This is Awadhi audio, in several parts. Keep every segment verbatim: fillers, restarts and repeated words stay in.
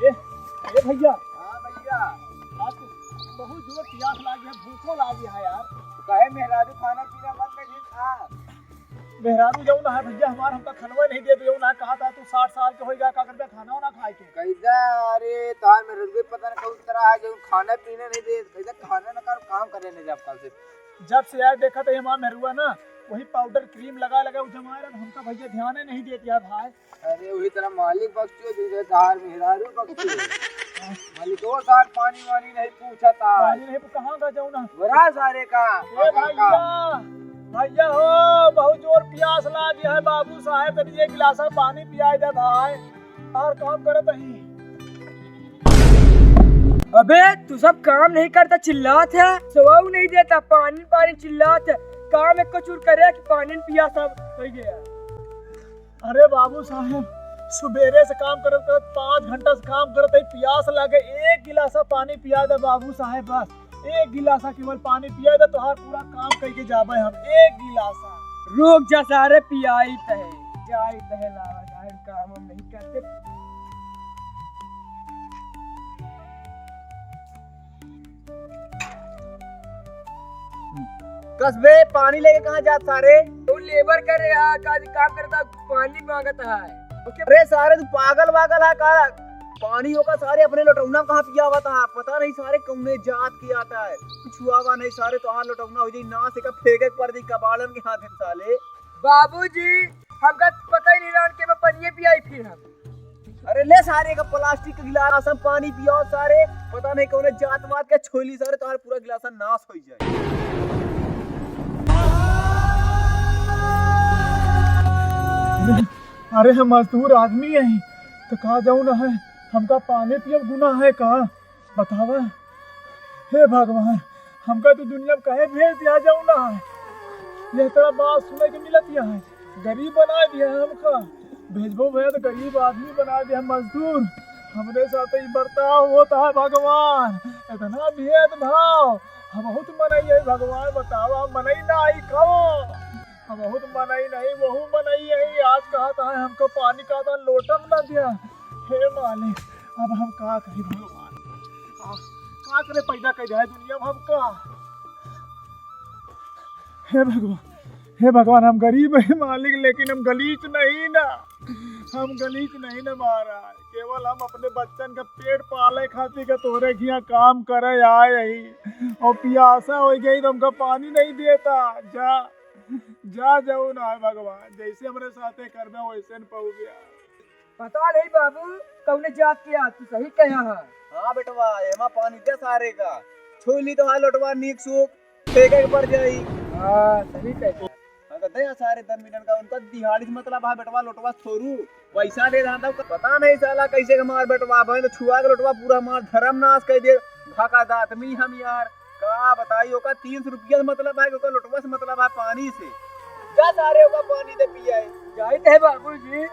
ए, ए भैया। हाँ भैया। आज तो बहुत जोर पियास लागी है, भूखो लागी है यार। काहे मेहरारू खाना पीना बंद कर दी का? मेहरारू जौन है भैया हमार, हमका खनवे नहीं देत, जौन है कहा था तू साठ साल के होइगा, का करबे खाना ना खाए के? कैसा? अरे तार मेहरारू के पता ना कौन तरह है, जौन खाना पीना नहीं देत, कैसा खाना ना कर, काम करे नहीं जब कल से। जब से यार देखा था हमार मेहरुआ ना, वही पाउडर क्रीम लगा लगा उ जमाए रहा, हमका भैया ध्यान नहीं देत यार भाई। अरे वही तरह मालिक बख्शियो, जैसे तार मेहरारू बख्शियो। मालिक वो सार पानी वानी नहीं पूछा था। पानी नहीं पू-, कहाँ का जाऊँ ना? बड़ा सारे का, ए भैया, भैया हो, बहुत जोर पियास लागी है बाबू साहेब, तनी एक गिलासा पानी पियाए दे भाई। और काम करत ही। अबे तू सब काम नहीं करता, चिल्लात है, सवाऊ नहीं देता, पानी पानी चिल्लात है। काम एक कचूर करे कि पानी पिया सब हो गया। अरे बाबू साहेब, सुबेरे से काम करत करत, पाँच घंटा से काम करत है, पियास लागे, एक गिलासा पानी पिया दे बाबू साहेब, बस एक गिलासा केवल पानी पिया दे, तोहार पूरा काम करके जाबे हम, एक गिलासा। रुक जा सारे, पियाई तहे, जाई तहे लावा, जाहिर काम हम नहीं करते। कस बे, पानी लेके कहाँ जात सारे? तू लेबर करे हा, का काम करता, पानी मांगत है। ओके। अरे सारे, तू पागल वागल है का? पानी होगा सारे, अपने लोटौना में कहाँ पियावत है? पता नहीं सारे कौने जात के आता है, कुछ हुआ हुआ नहीं सारे, तोहार लोटौना हो जाई नास, एका फेंके के पड़ जाई कबाड़न के हाथ में साले। बाबूजी, हमका पता ही नहीं रहन के मैं पनिये पियाई फिर हम। अरे ले सारे का प्लास्टिक का गिलास हम पानी पियाओ सारे, पता नहीं कौने जात वात के छोली सारे, तोहार पूरा गिलास नास हो जाए। अरे हम मजदूर आदमी हैं, तो का जाऊँ ना है, हमका पानी पियब गुनाह है का? बतावा, हे भगवान, हमका तू दुनिया में काहे भेज दिया जाऊ ना है? यह तरह बात सुने के मिलत यह है, गरीब बना दिया है हमका। भेजबो भैया तो गरीब आदमी बना दिया, मजदूर। हमरे साथ ही बर्ताव होता है भगवान, इतना भेदभाव। हम बहुत मनई है भगवान, बतावा, हम मनई ना आई कहो। हम बहुत मनई नहीं, वहू मनई है। आज कहा था हमको पानी का था लोटम ना दिया। हे मालिक, अब हम का करी भगवान? आ, का करे पैदा कर दिया है दुनिया में हमका? हे भगवान, हे भगवान, हम गरीब है मालिक, लेकिन हम गलीच नहीं ना, हम गलीच नहीं ना महाराज। केवल हम अपने बच्चन का पेट पाले खातिर के तोहरे घिया काम करे आए ही, और पियासा हो गई तो हमका पानी नहीं देता। जा, जा, जाऊ ना है भगवान, जैसे हमरे साथे करबे वैसे न पाऊ गया। पता नहीं बाबू, कौने जात के आ, तू सही कहा है। हाँ बेटवा, एमा पानी दे सारे का। छोली तो हाल लोटवा नीक सूख, फेंके के पड़ जाई। हाँ, सही कहा। हाँ, तो दे सारे दन मिनट का, उनका दिहाड़ी से मतलब है बेटवा, लोटवा छोरू। पैसा दे रहा था, पता नहीं साला कैसे के मार बेटवा, भाई तो छुआ के लोटवा पूरा मार धर्म नाश कर दे। भका दातमी हम यार। का बताई, ओका तीन सौ रुपया से मतलब है, ओका लोटवा से मतलब है, पानी से। जा सारे, ओका पानी दे पियाए। जाइत है बाबूजी।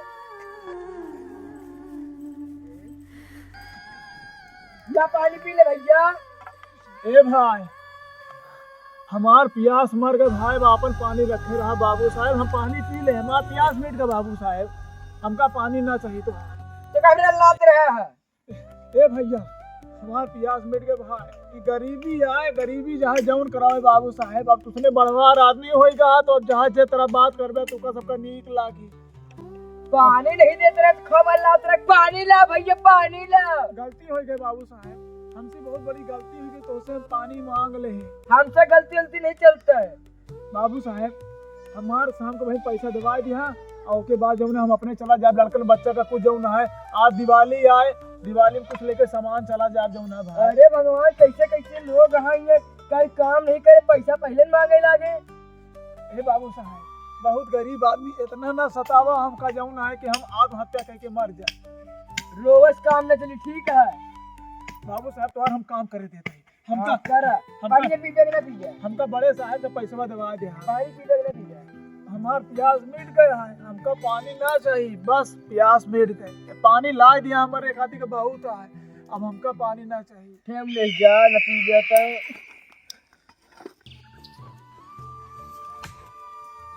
जा पानी पी ले भैया। ए भाई, हमार पियास मर गए भाई, आपन पानी रखे रहा बाबू साहेब, हम पानी पी ले, हमार पियास मिट गए बाबू साहेब, हमका पानी ना चाहिए तो। तो का मेरा लात रहा है? ए भैया, हमार पियास मिट गए भाई। ई गरीबी आए, गरीबी जहाँ जौन करावे बाबू साहेब। अब तुसने बड़वार आदमी होइगा, तो अब जहाँ जे तरह बात करबे, तुका सबका नीक लागी। पानी नहीं देत रहे, तो खबर लात रहे, पानी ला भैया, पानी ला। गलती हो गई बाबू साहेब, हमसे बहुत बड़ी गलती हो गई, तो उसे हम पानी मांग ले हैं। हमसे गलती वलती नहीं चलता है। बाबू साहेब, हमार शाम को भाई पैसा दिवाई दिया, और ओके बाद जौन है हम अपने चला जाब, लड़कन बच्चा का कुछ जौन है, आज दिवाली आए, दिवाली में कुछ लेके सामान चला जाब जौन है भाई। अरे भगवान, कैसे कैसे लोग हैं ये, कहीं काम नहीं करे, पैसा पहले मांगे लागे। हे बाबू साहेब, बहुत गरीब आदमी, इतना ना सतावा हमका जौन है कि हम आत्महत्या करके मर जाए। रोवस काम न चली, ठीक है। बाबू साहेब, तोहार हम काम करे देते हैं। हमका, हाँ, करा। हमका, पानी पीबे के ना पीबे? हमका बड़े साहब से पैसवा दवा दे, हाँ। पानी पीबे के ना पीबे? हमार प्यास मिट गया है, हमका पानी ना चाहिए, बस प्यास मिट गई। पानी ला दिया हमारे खातिर के बहुत है, अब हमका पानी ना चाहिए। हम ले जा, न पीबे तो।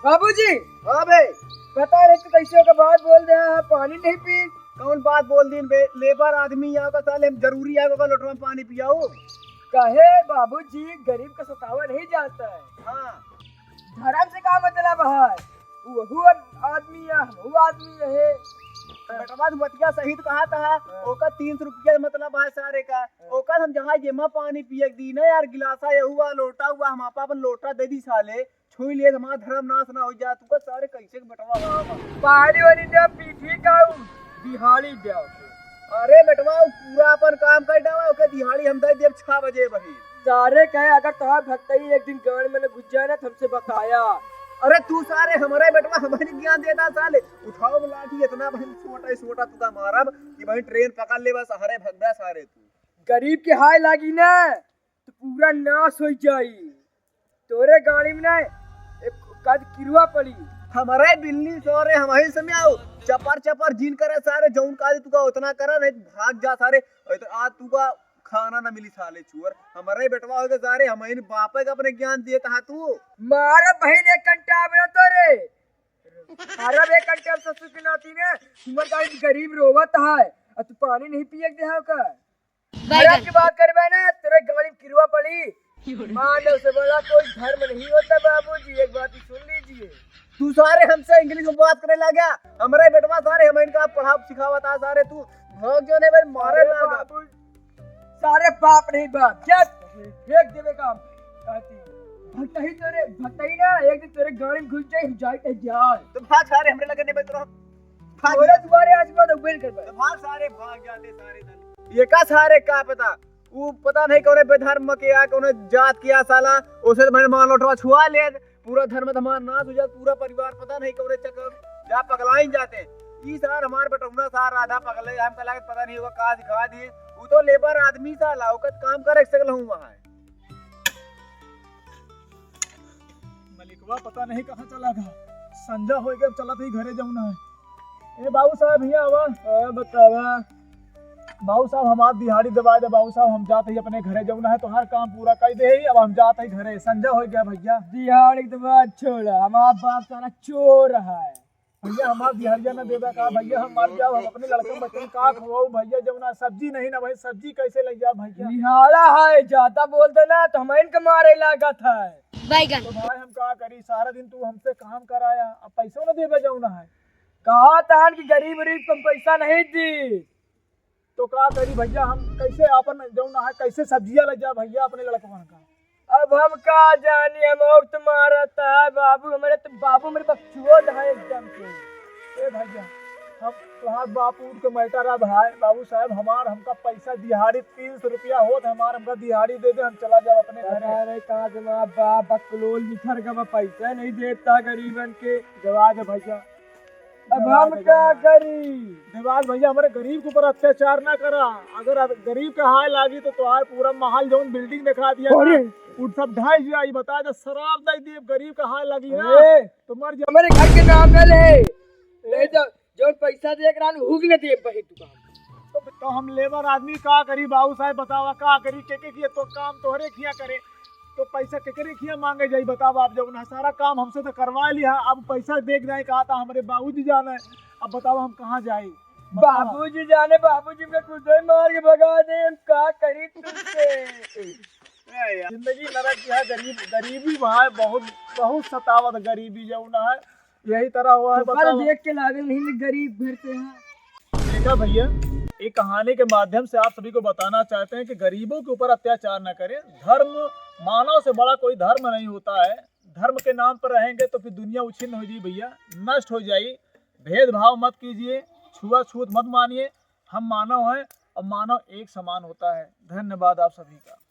बाबूजी। हाँ बे। पता नहीं तू कैसे का बात बोल रहा है, पानी नहीं पी। कौन बात बोल दीन बे? लेबर आदमी यहाँ का, साले हम जरूरी है ओका लोटवा में पानी पियाओ? कहे बाबूजी, गरीब का सतावा नहीं जाता है। हाँ। धर्म से का मतलब है? वहू आदमी है, हमहू आदमी है। बेटवा, तू बतिया सही तो कहा था। हाँ। ओका तीन सौ रुपया मतलब है सारे का। हाँ। ओका हम जहाँ जेमा पानी पिए के दी ना यार, गिलासा यहू हुआ, लोटा हुआ, हम आपा अपन लोटा दे दी साले, छुई ले, हमारा धर्म नाश ना हो जाए। तू का सारे कैसे के बेटवा रहा बा? पानी वानी ना पीठी का उ दिहाड़ी द्या ओके। अरे बेटवा, उ पूरा अपन काम कर डावा, ओके दिहाड़ी हम दे देब छह बजे बही। सारे कहे अगर तोहार भक्तई एक दिन गांड में न घुस जाए ना, तो हमसे बताया। अरे तू सारे हमारे बेटवा, हमारी ज्ञान देता साले। उठाओ लाठी, इतना बहन छोटा ही छोटा तुका मारब कि बहन ट्रेन पकड़ लेबा, सहारे भगबा सारे तू। गरीब के हाय लागी ना, तो पूरा नाश हो जाई। तोरे गाड़ी में ना एक कद किरुआ पड़ी। हमारे बिल्ली सारे हमही समय आओ, चपर चपर जिन करे सारे, जौन काज तुका उतना करा, नहीं तो भाग जा सारे। नहीं तो आज तुका खाना ना मिली साले चुअर। हमारे बेटवा होके सारे, हम इन बापे का अपने ज्ञान दिए कहा तू। मारा बहन एक घंटा में ना तोरे। अरे एक घंटा में ससुर के नाती ने, तुम्हारे गाड़ी में गरीब रोवत है, और तू पानी नहीं पिए के दे का? बैगन। खराब की बात करबे ना, तेरे गाड़ी में किरुआ पड़ी। मानव से बड़ा कोई धर्म नहीं होता बाबूजी, एक बात ही सुन लीजिए। तू सारे हमसे इंग्लिश में बात करे लगा, हमरे बेटवा सारे हम इनका पढ़ा सिखावता सारे, तू भाग जाने में मारे अरे लगा। बाबू, सारे बाप नहीं बाप, जा फेंक देवे काम। कहती, भटही तोरे, भटही ना, एक दिन तोरे गाड़ी में घुस जाए, हम जाए कहीं जाए। तो भाग सारे हमरे लगे नहीं बैठ रहा। भाग तोरे जा। दुआरे आज बाद उबेल कर बैठ। तो भाग सारे, भाग जाते सारे दल। ये का सारे का पता, ऊ पता नहीं कौने बेधर्म के आ, कौने जात के आ साला, उसे तो मैंने मान लोटवा छुआ ले, पूरा धर्म तो हमारा नाश हो जात, पूरा परिवार पता नहीं कौने चक्कर जा पगलाइन जाते। ई सार हमार बेटौना सार आधा पगले, हमका लागत पता नहीं होगा का सिखा दिए। ऊ तो लेबर आदमी साला, ओकर काम करे सकल हूँ वहाँ। मलिकवा पता नहीं कहाँ चला गया, संझा हो गया, चलत ही घरे जौना है। ए बाबू साहब, हियाँ आवा। हाँ, बतावा। बाबू साहब, हमार दिहाड़ी दबा दे बाबू साहब, हम जात ही अपने घरे जौना है, तोहार काम पूरा कर दे ही, अब हम जात ही घरे, संझा हो गया भैया। दिहाड़ी के तो बात छोड़ा, हमार बाप सारा चोर है। भैया, हमार दिहाड़िया न देबा का? भैया, हम मर जाओ, हम अपने लड़कन बच्चन का खवाओ भैया, जौना सब्जी नहीं ना भाई, सब्जी कैसे ले जाओ भैया? दिहाड़ा है, ज्यादा बोल दे ना तो हम इनके मारे लागत है। बैगन। तो भाई, हम का करी, सारा दिन तू हमसे काम कराया, अब पैसो न देबे जौना है। कहा तहन कि गरीब उरीब कम पैसा नहीं दी। तो का करी भैया, हम कैसे आपन जौन है, कैसे सब्जिया ले जा भैया अपने लड़कवन का? अब हम का जानी, हम और तो मारत है बाबू, हमारे तो बाबू मेरे बकचोद है एकदम से। ए भैया, हम तोहार बापू के मैटर अब है, बाबू साहब हमार, हमका पैसा दिहाड़ी तीन सौ रुपया होत, हमार हमका दिहाड़ी दे दे, हम चला जाब अपने घरे। अरे कहाँ से हमार बाप बकलोल निखर गवा, पैसा नहीं देता गरीबन के। जवाब दे भैया। अब हम का करी? देवास भैया, हमरे गरीब के ऊपर अत्याचार ना करा। अगर अ-, गरीब के हाय लागी तो तोहार पूरा महल जौन बिल्डिंग देखा दिया ना, अरे। उ सब ढाई जाई। बता दे, शराब दे दिए, गरीब के हाय लागी ना, अरे। तो मर जा। हमरे घर के नाम ना ले, नहीं तो जौन पैसा दे के रहन, हुग न दे बही तू काम। तो, तो हम लेबर आदमी का करी बाबू साहब, बतावा का करी? के के किया तो काम तोहरे किया करे, तो पैसा केकरे किया मांगे जाई? बतावा आप, जौन है सारा काम हमसे तो करवा लिया, अब पैसा दे के जाए कहा था हमरे बाबूजी जाना है, अब बतावा हम कहाँ जाई? बाबूजी जाने, बाबूजी के खुदे मार के भगा दे, हम का करी तुमसे? ए यार, जिंदगी नरक की है, गरीब, गरीबी भाई बहुत, बहुत सतावत गरीबी जौन है। यही तरह हुआ है, दुकान बताओ। देख के लागल नहीं, मैं गरीब घर से है। देखा भैया, एक कहानी के माध्यम से आप सभी को बताना चाहते हैं कि गरीबों के ऊपर अत्याचार न करें। धर्म, मानव से बड़ा कोई धर्म नहीं होता है। धर्म के नाम पर रहेंगे तो फिर दुनिया उच्छिन्न हो जाई भैया, नष्ट हो जाई। भेदभाव मत कीजिए, छुआछूत मत मानिए। हम मानव हैं और मानव एक समान होता है। धन्यवाद आप सभी का।